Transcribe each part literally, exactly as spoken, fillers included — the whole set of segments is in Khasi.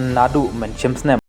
naduh mynshim snem.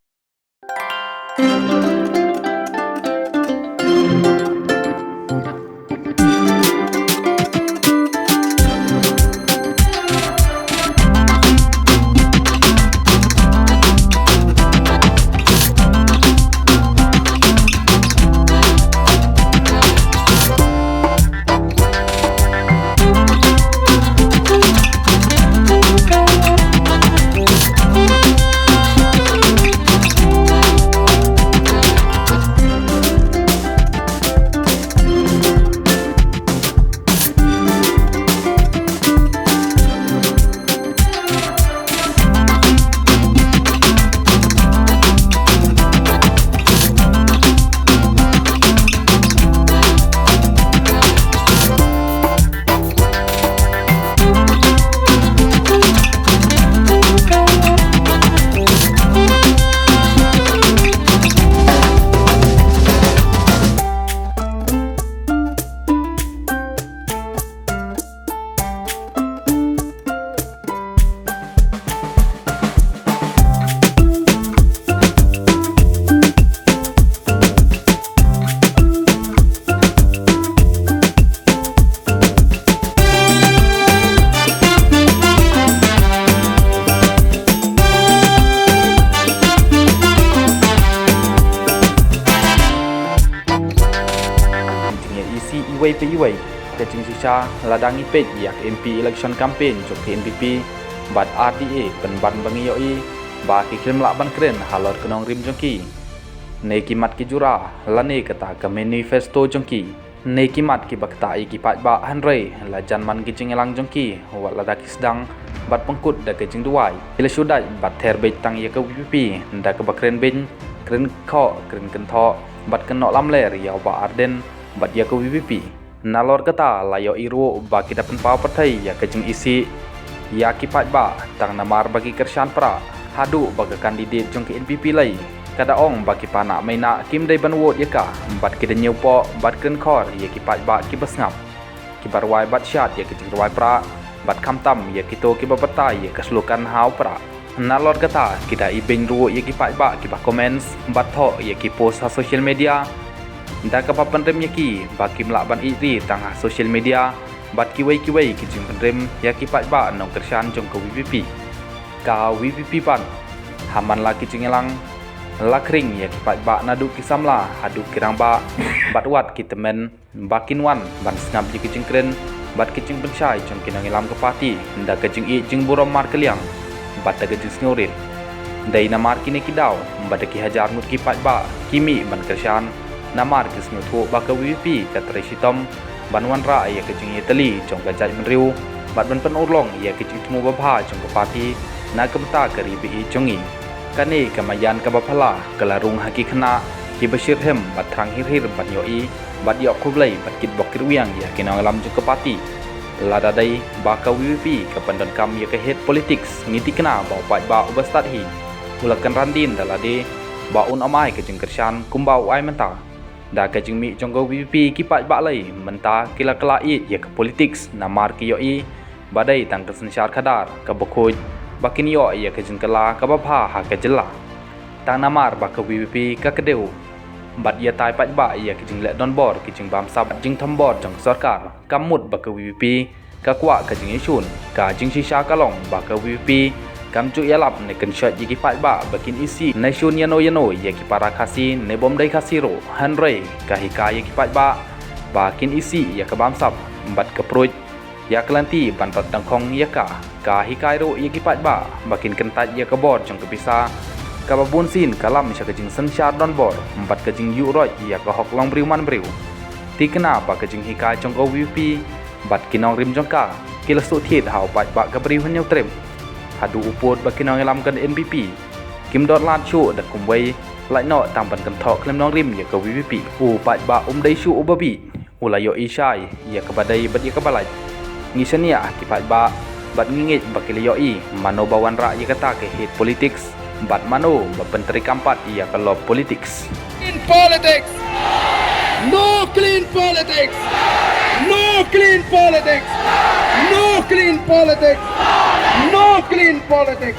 Jingïaid isih iwei pa iwei. Ka jingshisha, lada ngi peit ïa ka M P election campaign jong ka N P P bad R D A, pynban ba ngi ïohi ba ki khlem lah ban kren halor ka nongrim jong ki ne ki mat ki jura, lane kata ka manifesto jong ki ne ki mat kiba ktah ïa ki paidbah, hynrei la jan man ki jingïalang jong ki, wat lada ki sdang bad pynkut da ka jingduwai, ki la shu dait bad ther beit tang ïa ka V P P da kaba kren beiñ, kren khoh, kren kynthoh bad kynnoh lamler ïa u Bah Ardent bad ïa ka V P P. Nalor kata, la ïohi ruh ba ki da pynpaw pyrthei ïa ka jingisih ïa ki paidbah, tang namar ba ki kyrshan prah, haduh ba ka candidate jong ka N P P lei ka da ong ba ki paidbah mynta kim dei ban vote ïa ka, bad ki da ñiewpoh bad kren khor ïa ki paidbah kiba sngap, kiba rwai bad shad ïa ki jingrwai prah, bad khamtam ïa kito kiba batai ïa ka slogan ha u prah. Nalor kata, ki da ibeiñ ruh ïa ki paidbah kiba comments bad thoh ïa ki post ha social media, da kaba pynrem ïa ki ba kim lah ban ïeit ri tang ha social media bad kiwei kiwei ki jingpynrem ïa ki paidbah nongkyrshan jong ka V P P. Ka V P P pat, ha man la ki jingïalang, la khring ïa ki paidbah naduh ki samla haduh ki rangbah bad wat ki tymmen ba kin wan ban sngap ïa ki jingkren bad ki jingpynshai jong ki nongïalam ka party da ka jingïeit jingburom markylliang bad da ka jingsngewrit. Dei namar kine ki daw ba da ki hajar ngut ki paidbah ki mih ban kyrshan, namar ki sngewthuh ba ka V P P ka trei shitom ban wanrah ïa ka jingïatylli jong ka jaitbynriew bad ban pynurlong ïa ka jingthmu babha jong ka party na ka bynta ka ri ba ïeit jong ngi. Kane ka maïan kaba phylla ka la rung ha ki khynnah kiba shitrhem bad thrang hir hir ban ïohi bad ïoh khublei bad kitbok kitrwiang ïa ki nongïalam jong ka party. Lada dei ba ka V P P ka pyndonkam ïa ka hate politics, ngi thikna ba u paidbah uba stad hi u la kynran dien da lade ba un ym ai ka jingkyrshan kumba u ai mynta. Da ka jingmih jong ka V P P ki paidbah lei mynta ki la kylla ïeit ïa ka politics namar ki ïohi ba dei tang ka synshar khadar kaba khuid ba kin ïoh ïa ka jingkylla kaba bha ha ka jylla. Tang namar ba ka V P P ka kdew bad ïatai paidbah ïa ka jingleh donbor, ka jingbamsap, ka jingthombor jong ka sorkar, kam mut ba ka V P P ka kwah ka jingïashun. Ka jingshisha ka long ba ka V P P kam ju ïalap ne kynshoit ïa ki paidbah ba kin isih ne shun ïano ïano ïa ki para Khasi ne bym dei Khasi ruh, hynrei ka hikai ïa ki paidbah ba kin isih ïa ka bamsap bad ka pruid. Ïa ka lynti ban rat dangkhong ïa ka, ka hikai ruh ïa ki paidbah ba kin kyntait ïa ka bor jong ka pisa, kaba bunsien ka lam sha ka jingsynshar donbor bad ka jingïuhroit ïa ka hok longbriew manbriew. Thikna ba ka jinghikai jong ka V P P bad ki nongrim jong ka ki la shu thied ha u paidbah ka briew Hynñiewtrep. Haduh u pud ba ki nongïalam ka N P P kim don lad shuh da kumwei, lait noh tang ban kynthoh khlem nongrim ïa ka V P P. U paidbah um dei shuh uba bih, u la ïohi shai ïa kaba dei bad ïa kaba lait. Ngi shaniah ha ki paidbah bad ngi ngeit ba ki la ïohi mano ba wanrah ïa kata ka hate politics bad mano ba pyntreikam pat ïa ka love politics. Clean politics. No clean politics. No clean politics. No clean politics. No clean politics.